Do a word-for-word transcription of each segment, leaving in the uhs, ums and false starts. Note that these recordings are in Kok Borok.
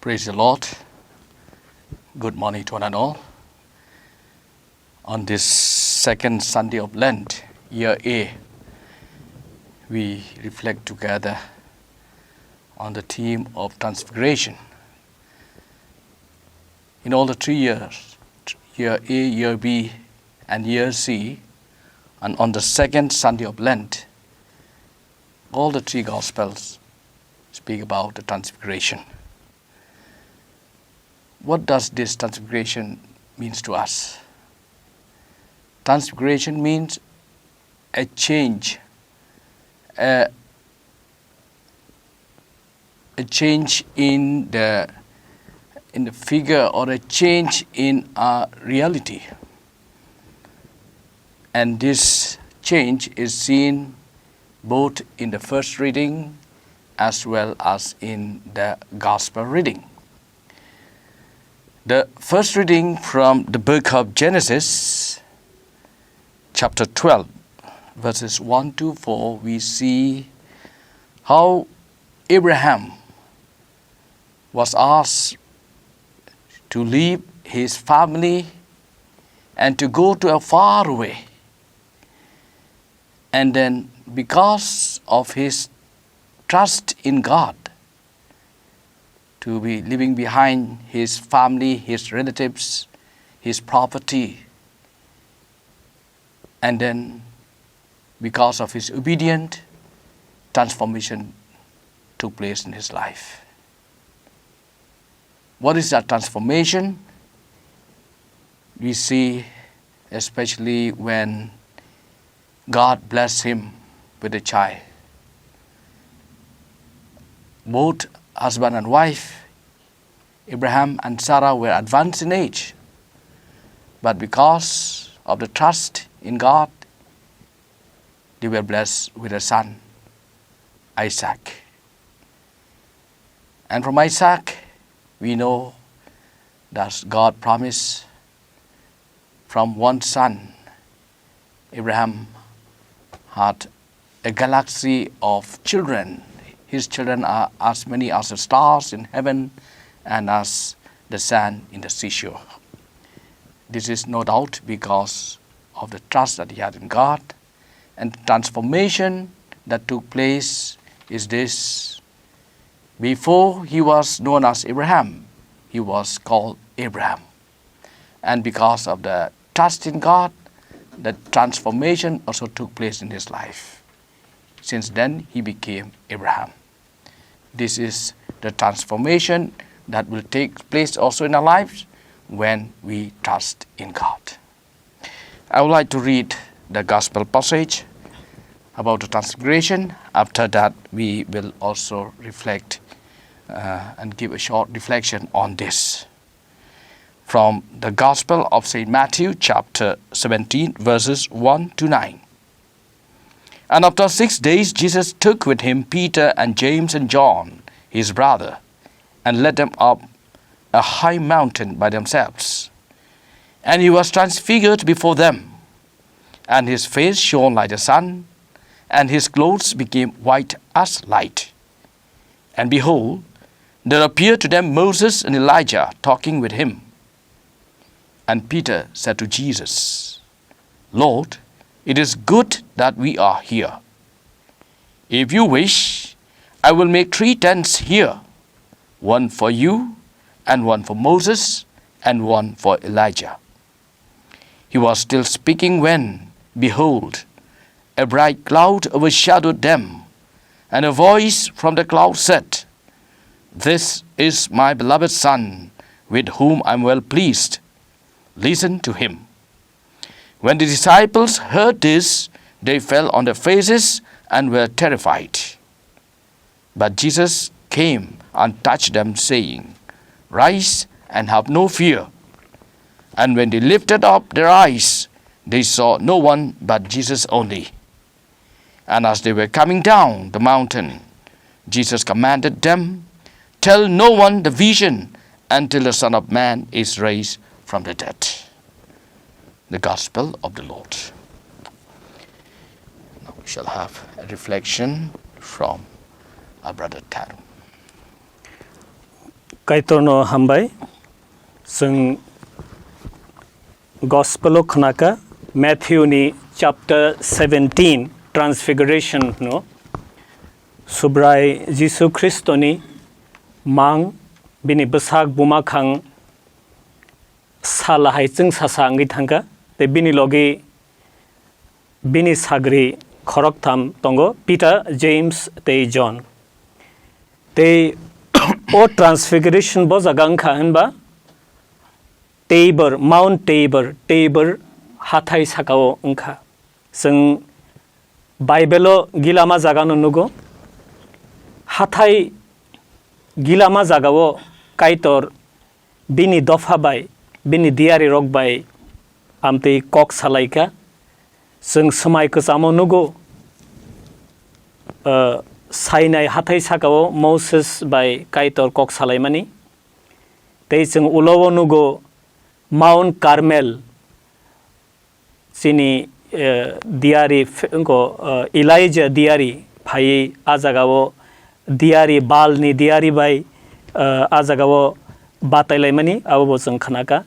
Praise the Lord. Good morning to one and all. On this second Sunday of Lent, year A, we reflect together on the theme of Transfiguration. In all the three years, year A, year B, and year C, and on the second Sunday of Lent, all the three Gospels speak about the Transfiguration. What does this Transfiguration means to us? Transfiguration means a change, a, a change in the, in the figure, or a change in our reality. And this change is seen both in the first reading as well as in the gospel reading. The first reading from the book of Genesis, chapter twelve, verses one to four, we see how Abraham was asked to leave his family and to go to a far away. And then, because of his trust in God, to be leaving behind his family, his relatives, his property, and then, because of his obedience, transformation took place in his life. What is that transformation? We see especially when God blessed him with a child. Both husband and wife, Abraham and Sarah, were advanced in age, but because of the trust in God, they were blessed with a son, Isaac. And from Isaac, we know that God promised from one son, Abraham had a galaxy of children. His children are as many as the stars in heaven and as the sand in the seashore. This is no doubt because of the trust that he had in God and the transformation that took place is this. Before he was known as Abraham, he was called Abraham. And because of the trust in God, the transformation also took place in his life. Since then, he became Abraham. This is the transformation that will take place also in our lives when we trust in God. I would like to read the gospel passage about the transfiguration. After that, we will also reflect, uh, and give a short reflection on this. From the Gospel of Saint Matthew, chapter seventeen, verses one to nine. And after six days, Jesus took with him Peter and James and John, his brother, and led them up a high mountain by themselves. And he was transfigured before them, and his face shone like the sun, and his clothes became white as light. And behold, there appeared to them Moses and Elijah talking with him. And Peter said to Jesus, "Lord, it is good that we are here. If you wish, I will make three tents here, one for you, and one for Moses, and one for Elijah." He was still speaking when, behold, a bright cloud overshadowed them, and a voice from the cloud said, "This is my beloved Son, with whom I am well pleased. Listen to him." When the disciples heard this, they fell on their faces and were terrified. But Jesus came and touched them, saying, "Rise and have no fear." And when they lifted up their eyes, they saw no one but Jesus only. And as they were coming down the mountain, Jesus commanded them, "Tell no one the vision until the Son of Man is raised from the dead." The Gospel of the Lord. Now we shall have a reflection from our brother Taru. Kaitorno hambai. Chwng Gospel-o khnaka Matthew-ni chapter seventeen, Transfiguration-no. Subrai Jisu Khristoni mang, bini bwsak bumakhang sala hai chwngsasa wngwi thangkha, tei bini logi bini sagri khoroktham tongo, Peter, James tei John. Tei o Transfiguration bo jaga wngkha hinba Tabor, Mount Tabor, Tabor hathai sakao wngkha. Chwng Bible-o gilama jagano nugo. Hathai gilama jagao Kaitor bini dopha bai, bini diyarirok bai amtwi kok salaikha. Chwng swmai kwchamo nugo, ah, Sinai hathai sakao Moses bai Kaitor kok salaimani. Tei chwng ulo-o nugo Mount Carmel, chini, eh, diyari ph-, wngkho, eh, Elijah diyari phaiwi a jagao diyari, Baalni diyari bai, eh, a jagao batailaimani, abo bo chwng khnakha.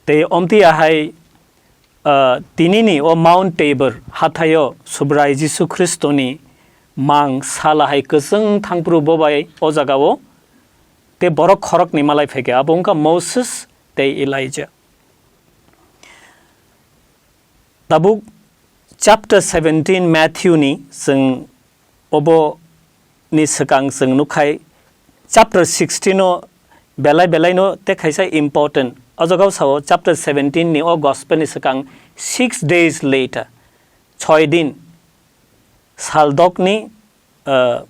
Tei omtiya hai, eh, tinini o Mount Tabor hathaio Subrai Jisu Khristoni mang sala hai kwchwng thangphuru bo bai o jagao tei borok khoroknwi malai phaikha, abo wngkha Moses tei Elijah. Tabuk chapter seventeen Matthew-ni chwng obo ni swkang chwng nukhai chapter sixteen-o belai belai no tei khaisa important. O jaga-o sao chapter seventeen-ni o gospel-ni swkang six days later, choi din, saldokni, ah,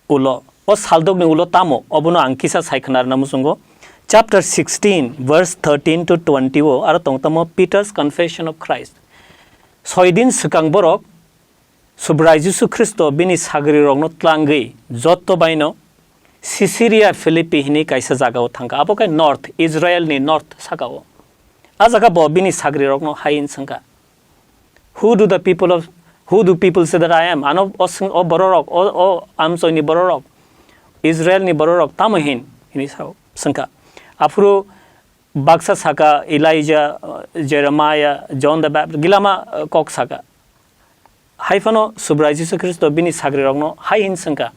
ulo. O saldokni ulo tamo? Obono ang kisa sai khna rwna muchungo. Chapter sixteen, verse thirteen to twenty-o aro tong tamo Peter's Confession of Christ. Soi din swkang borok Subrai Jisu Khristo bini sagrirokno tlangwi jotto baino Caesarea Philippi hwnwi kaisa jagao thangkha. Abo khe north, Israelni north sakao. A jaga bo bini sagrirokno hai hwn swngkha, "Who do the people of, who do people say that I am?" Ano o swng-, o bororok, o, o amchoini bororok, Israelni bororok tamo hin hwnwi sao, swngkha. Aphuru baksa saka Elijah, uh, Jeremiah, John the Baptist, gilama, uh, kok saka. Hai phano Subrai Jisu Khristo bini sagrirokno hai hin swngkha,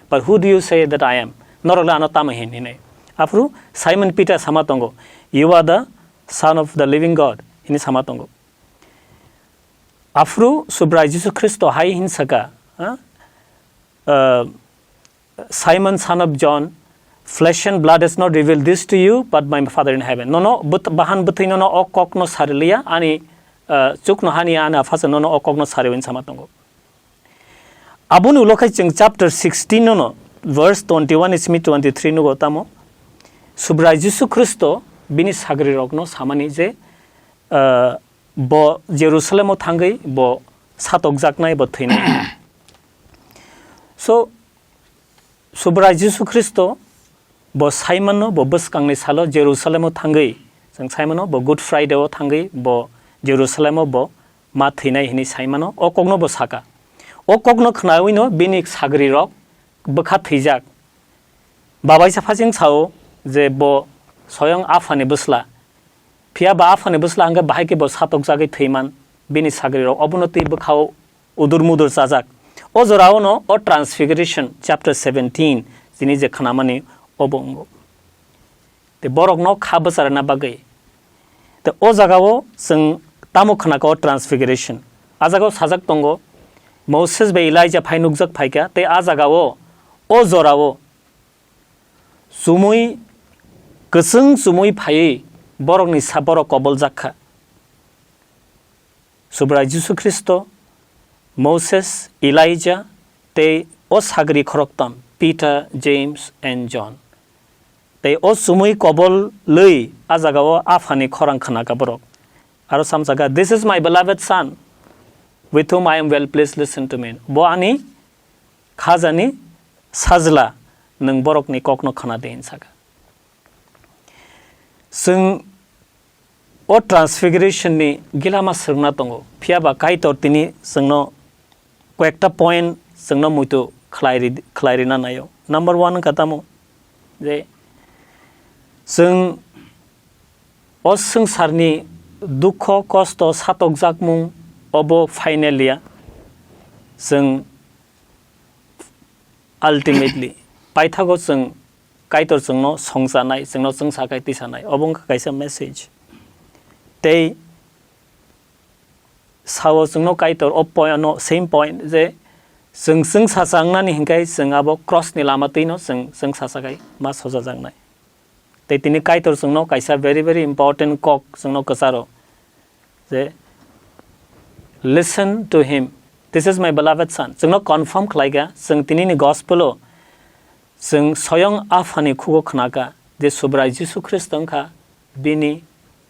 "But who do you say that I am?" Norok le ano tamo hin hinwi. Aphuru Simon Peter sama tongo, "You are the Son of the living God," hini sama tongo. Aphuru Subrai Jisu Khristo hai hin saka, ha? Uh, "Simon, son of John, flesh and blood has not revealed this to you, but my Father in heaven." Nono but-, bahan bwthwi nono o kokno sariliya, ani, uh, chukno hani ani Apha se nono o kokno sariwi sama tongo. Aboni ulo khai chwng chapter sixteen nono verse twenty-one simi twenty-three nugo tamo. Subrai Jisu Khristo bini sagrirokno samani je, uh, bo Jerusalemo thangwi bo satokjaknai, bo thwinai. So, Subrai Jisu Khristo bo saimano, bo bwskangni salo Jerusalemo thangwi, chwng saimano, bo Good Friday-o thangwi, bo Jerusalemo bo ma thwinai hwnwi saimano, o kokno bo saka. O kokno khnawi'-no bini sagrirok bwkha thwijak. Babaisa phasing sao je bo soyong Aphani bwsla. Phiya ba Aphani bwsla hwnkhe bahai khe bo satokjagwi thwiman, bini sagrirok obono twi bwkhao udur mudur chajak. O jorao'-no o Transfiguration chapter seventeen chini je khnamani obo wngo. Tei borokno kha bwcharna bagwi. Tei o jagao chwng tamo khnakha o Transfiguration. A jagao sajak tongo, Moses bai Elijah phai nukjak phaikha, tei a jagao, o jorao chumui, kwchwng chumui phaiwi borokni sa borok koboljak kha. Subrai Jisu Khristo, Moses, Elijah, tei o sagri khoroktham, Peter, James, and John. Tei o chumui kobol lwi a jagao Aphani khorang khnakha borok. Aro samsakha, "This is my beloved Son, with whom I am well pleased, listen to me." Bo ani khajani sajla, nwng borokni kokno khna di, hwn sakha. Chwng o Transfiguration ni gilama swrwngna tongo, phiya ba Kaitor tini chwngno koyekta point chwngno muitu khlai ri-, khlai rina naio. Number one wngkha tamo je Chwng o swngcharni dukho, kosto, satokjakmung obo phainaliya. Chwng ultimately paithago chwng Kaitor chwngno songchanai, chwngno chwngsakhai tisanai. Obo wngkha kaisa message. Tei sao chwngno Kaitor o point ano, same point, je chwng chwngsacha wngnani hinkhe chwng abo cross ni lama twino chwng chwngsachakhai ma sojajaknai. Tei tini Kaitor chwngno kaisa very, very important kok chwngno kwcharo, je, "Listen to him. This is my beloved son." Chwngno confirm khlaikha, chwng tinini gospel-o chwng soyong Aphani khugo khnakha je Subrai Jisu Khristo wngkha bini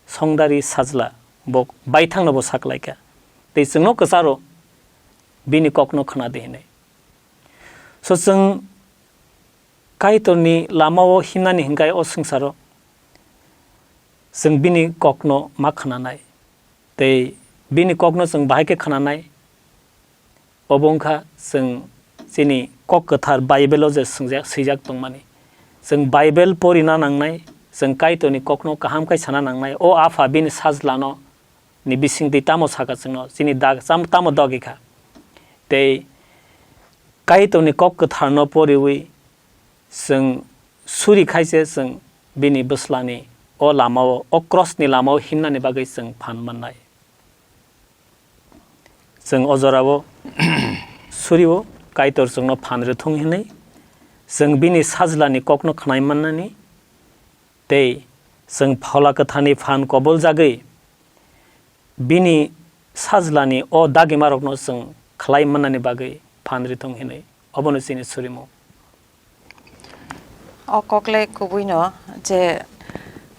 songdari sajla, bo baithangno bo saklaikha. Tei chwngno kwcharo bini kokno khna di hinwi. So chwng Kaitorni lamao himnani hinkhe o swngcharo chwng bini kokno ma khnanai. Tei bini kokno chwng bahai khe khnanai. Obo wngkha chwng chini kok kwthar Bible-o je swngjak, swijak tongmani. Chwng Bible porina nangnai, chwng Kaitorni kokno kaham khe sana nangnai. O Apha bini sajlano ni bisingtwi tamo sakha chwngno, chini dag cham-, tamo dogikha. Tei Kaitorni kok kwtharno poriwi chwng suri khai se chwng bini bwslani o lamao, o cross ni lamao himnani bagwi chwng phan mannai. Chwng o jorao surio Kaitor chwngno phan rwthung hinwi chwng bini sajlani kokno khnai mannani tei chwng Phola Kwtharni phan koboljagwi bini sajlani o dagimarokno chwng khlai mannani bagwi phan rithung hinwi obono chini surimo. O kokle kubuino je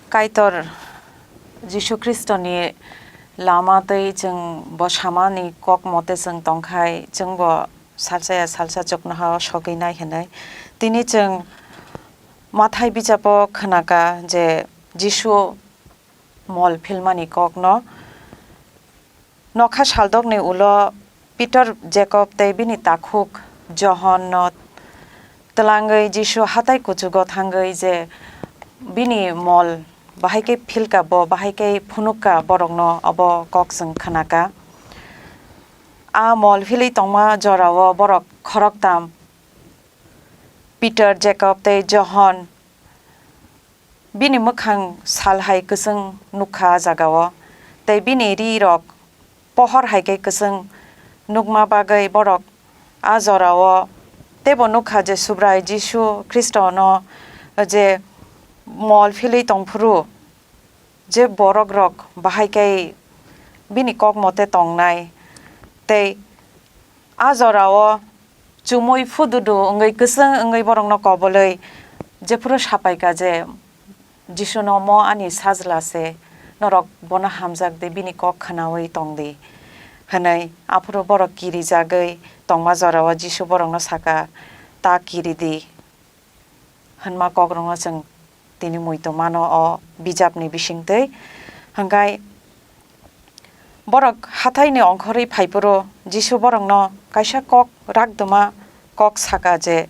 Kaitor Jisu Khristoni lama tei chwng bo samani kok mote chwng tongkhai, chwngbo salsa ya salsa chuknoha o sogwi nai hinwi. Tini chwng Mathai bijabo khnaka je Jisu mol philmani kokno. Nokha saldokni ulo Pitor, Jakob tei bini takhuk Johonno twlangwi Jisu hatai kuchugo thangwi je bini mol bahai khe philka, bo bahai khe phunukka, borokno obo kok chwng khnaka. A mol philwi tongma jorao borok khoroktham, Pitor, Jakob tei Johon, bini mwkhang sal hai kwchwng nukha a jagao, tei bini ri rok pohor hai khe kwchwng nukma bagwi borok a jorao teibo nukha je Subrai Jisu Khristono je mol philwi tongphuru, je borok rok bahai khe bini kok mote tongnai, tei a jorao chumui phududu wngwi kwchwng wngwi borokno kobolwi jephuru sapaikha je, "Jisuno mo ani sajla se, norok bono hamjak di, bini kok khnaui tong di," hwnwi. Aphuru borok kirijagwi tongma jorao Jisu borokno saka, "Ta kiri di," hwnma kokrokno chwng tini muitu mano o bijapni bisingtwi. Hwnkhe borok hathaini ongkhorwi phaiphuru Jisu borokno kaisa kok rakduma kok saka je,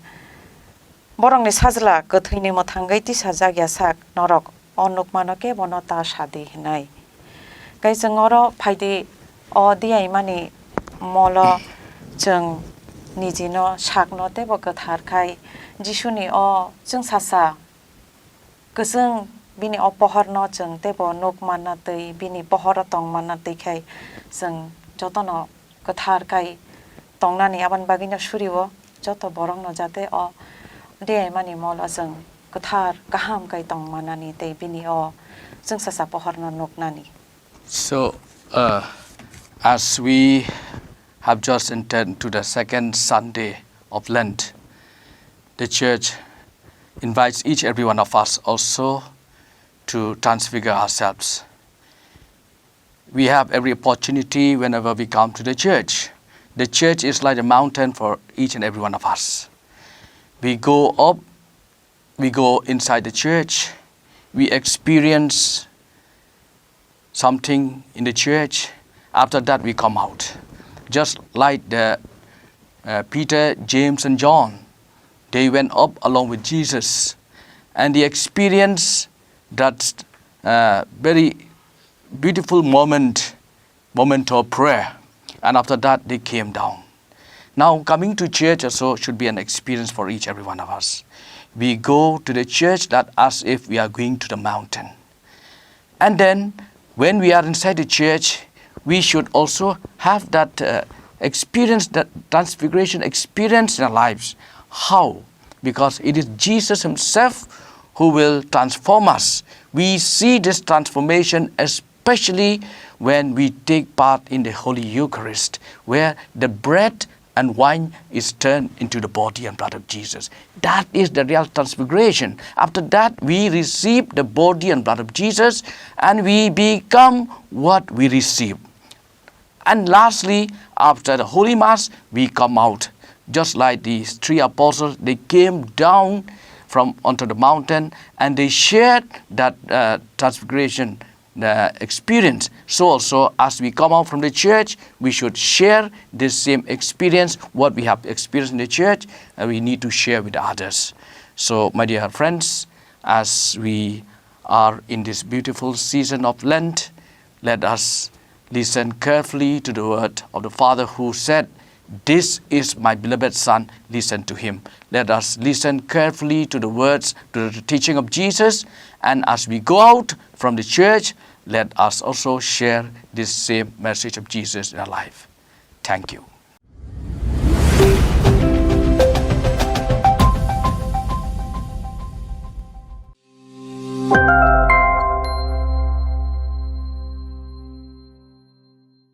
"Borokni sajla kwthwini mwthangwi tisajak ya sak, norok o nukmano kebono ta sa di," hwnwi. Tei chwng oro phai di, o diyaimani molo chwng nijino sakno teibo kwthar khai Jisuni o chwngsasa kwchwng bini o pohorno chwng teibo nuk manna twi, bini pohoro tong manna twi khai chwng jotono kwthar khai tongnani, aboni bagwino surio joto borokno jate o diyaimani molo chwng kwthar kaham khai tong manani tei bini o chwngsasa pohorno nuknani. So, uh, as we have just entered into the second Sunday of Lent, the church invites each every one of us also to transfigure ourselves. We have every opportunity whenever we come to the church. The church is like a mountain for each and every one of us. We go up, we go inside the church, we experience something in the church. After that, we come out. Just like the, uh, Peter, James, and John, they went up along with Jesus, and they experienced that uh, very beautiful moment, moment of prayer. And after that, they came down. Now, coming to church also should be an experience for each every one of us. We go to the church that as if we are going to the mountain. And then, when we are inside the church, we should also have that uh, experience, that transfiguration experience in our lives. How? Because it is Jesus Himself who will transform us. We see this transformation especially when we take part in the Holy Eucharist, where the bread and wine is turned into the body and blood of Jesus. That is the real transfiguration. After that, we receive the body and blood of Jesus, and we become what we receive. And lastly, after the Holy Mass, we come out. Just like these three apostles, they came down from onto the mountain and they shared that uh, transfiguration uh, experience. So also, as we come out from the church, we should share this same experience, what we have experienced in the church, and we need to share with others. So, my dear friends, as we are in this beautiful season of Lent, let us listen carefully to the word of the Father who said, "This is my beloved Son, listen to him." Let us listen carefully to the words, to the teaching of Jesus, and as we go out from the church, let us also share this same message of Jesus in our life. Thank you.